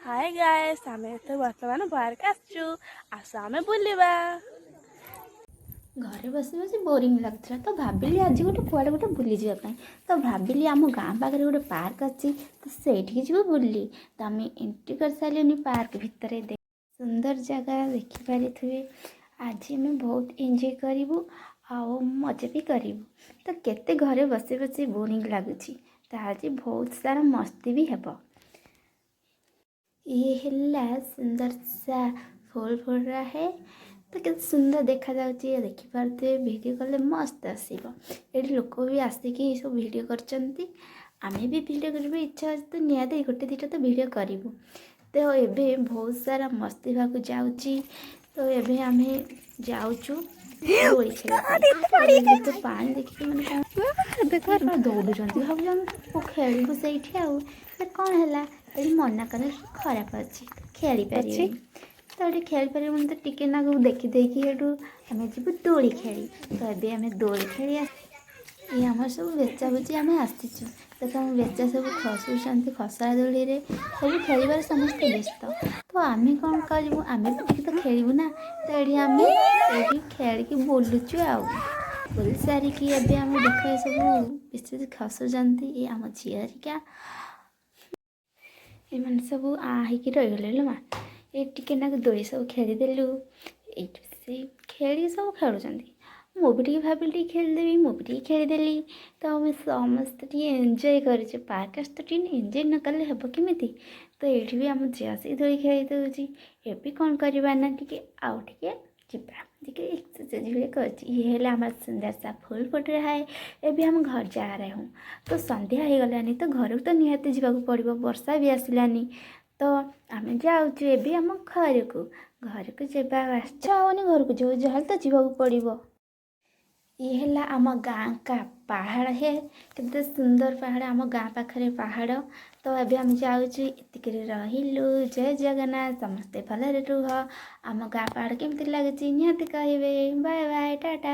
ହାଏ ଗାଏସ୍, ଆମେ ତ ବର୍ତ୍ତମାନ ପାର୍କ ଆସିଛୁ। ଆସ, ଆମେ ବୁଲିବା। ଘରେ ବସି ବସି ବୋରିଂ ଲାଗୁଥିଲା, ତ ଭାବିଲି ଆଜି ଗୋଟେ କୁଆଡ଼େ ଗୋଟେ ବୁଲିଯିବା ପାଇଁ। ତ ଭାବିଲି ଆମ ଗାଁ ପାଖରେ ଗୋଟେ ପାର୍କ ଅଛି, ତ ସେଇଠିକି ଯିବୁ ବୁଲି। ତ ଆମେ ଏଣ୍ଟ୍ରି କରିସାରିଲୁଣି ପାର୍କ ଭିତରେ। ସୁନ୍ଦର ଜାଗା ଦେଖିପାରିଥିବେ। ଆଜି ଆମେ ବହୁତ ଏନ୍ଜୟ କରିବୁ ଆଉ ମଜା ବି କରିବୁ। ତ କେତେ ଘରେ ବସି ବସି ବୋରିଂ ଲାଗୁଛି, ତ ଆଜି ବହୁତ ସାରା ମସ୍ତି ବି ହେବ। ଇଏ ହେଲା ସୁନ୍ଦର ସା ଫୁଲ ଫୁଲ ହେ। ତ କେତେ ସୁନ୍ଦର ଦେଖାଯାଉଛି, ଦେଖିପାରୁଥିବେ। ଭିଡ଼ିଓ କଲେ ମସ୍ତ ଆସିବ। ଏଠି ଲୋକ ବି ଆସିକି ସବୁ ଭିଡ଼ିଓ କରିଛନ୍ତି। ଆମେ ବି ଭିଡ଼ିଓ କରିବା ଇଚ୍ଛା ଅଛି, ତ ନିହାତି ଗୋଟେ ଦୁଇଟା ତ ଭିଡ଼ିଓ କରିବୁ। ତ ଏବେ ବହୁତ ସାରା ମସ୍ତି ହେବାକୁ ଯାଉଛି। ତ ଏବେ ଆମେ ଯାଉଛୁ ଦୋଳି ଖେଳିବା ପାଇଁ। ତ ପାଣି ଦେଖିକି ମାନେ କ'ଣ ଦୌଡ଼ୁଛନ୍ତି, ଭାବୁଛୁ ଆମେ ଖେଳିବୁ ସେଇଠି। ଆଉ ହେଲେ କ'ଣ ହେଲା, ଏଠି ମନା କଲେ, ଖରାପ ଅଛି, ଖେଳିପାରିବେନି। ତ ଏଠି ଖେଳିପାରିବୁନି, ତ ଟିକେ ନାକୁ ଦେଖିଦେଇକି ଏଠୁ ଆମେ ଯିବୁ ଦୋଳି ଖେଳି। ତ ଏବେ ଆମେ ଦୋଳି ଖେଳି ଇଏ ଆମର ସବୁ ବେଚାବୁଚି ଆମେ ଆସିଛୁ। ତ ଆମ ବେଚା ସବୁ ଖସୁଛନ୍ତି ଖସରା ଦୋଳିରେ। ସବୁ ଖେଳିବାରେ ସମସ୍ତେ ବ୍ୟସ୍ତ। ତ ଆମେ କ'ଣ କରିବୁ? ଆମେ ବି ଟିକେ ତ ଖେଳିବୁ ନା। ତ ଏଠି ଆମେ ଏଇଠି ଖେଳିକି ବୁଲୁଛୁ। ଆଉ ବୁଲି ସାରିକି ଏବେ ଆମେ ଦେଖ, ସବୁ ବେଶୀ ଖସୁଛନ୍ତି। ଏ ଆମ ଝିଅ ହେରିକା, ଏମାନେ ସବୁ ଆ ହେଇକି ରହିଗଲେ ଲୋ ମା। ଏ ଟିକେ ନାକୁ ଦୋଳି ସବୁ ଖେଳିଦେଲୁ। ଏଇଠି ସେ ଖେଳିକି ସବୁ ଖେଳୁଛନ୍ତି। ମୁଁ ବି ଟିକେ ଭାବିଲି ଟିକେ ଖେଳିଦେବି। ମୁଁ ବି ଟିକେ ଖେଳିଦେଲି। ତ ଆମେ ସମସ୍ତେ ଟିକେ ଏନ୍ଜୟ କରିଛୁ। ପାର୍କ ଆସି ତ ଟିକେ ଏନ୍ଜୟ ନ କଲେ ହେବ କେମିତି? ତ ଏଇଠି ବି ଆମ ଝିଅ ଆସିକି ଦୋଳି ଖେଳି ଦେଉଛି। ଏବେ କ'ଣ କରିବା ନା ଟିକେ ଆଉ ଟିକେ ଯିବା, ଟିକେ ଏକ୍ସରସାଇଜ୍ ଭଳିଆ କରୁଛି। ଇଏ ହେଲା ଆମର ସୁନ୍ଦର ସା ଫୁଲ ଫୁଟ रहा है। ଏବେ ଆମ ଘର जा रहे हूँ। ତ ସନ୍ଧ୍ୟା ହେଇଗଲାଣି, ତ ଘରକୁ ତ ନିହାତି ଯିବାକୁ ପଡ଼ିବ। ବର୍ଷା ବି ଆସିଲାନି, ତ ଆମେ ଯାଉଛୁ ଏବେ ଆମ ଘରକୁ। ଘରକୁ ଯିବା ଇଚ୍ଛା ହେଉନି ଘରକୁ ଯିବାକୁ, ଯାହେଲେ ତ ଯିବାକୁ ପଡ଼ିବ। ଇଏ ହେଲା ଆମ ଗାଁ କା ପାହାଡ଼ ହେ। କେତେ ସୁନ୍ଦର ପାହାଡ଼, ଆମ ଗାଁ ପାଖରେ ପାହାଡ଼। ତ ଏବେ ଆମେ ଯାଉଛୁ। ଏତିକିରେ ରହିଲୁ। ଜୟ ଜଗନ୍ନାଥ। ସମସ୍ତେ ଭଲରେ ରୁହ। ଆମ ଗାଁ ପାହାଡ଼ କେମିତି ଲାଗୁଛି, ନିହାତି କହିବେ। Bye bye, tata.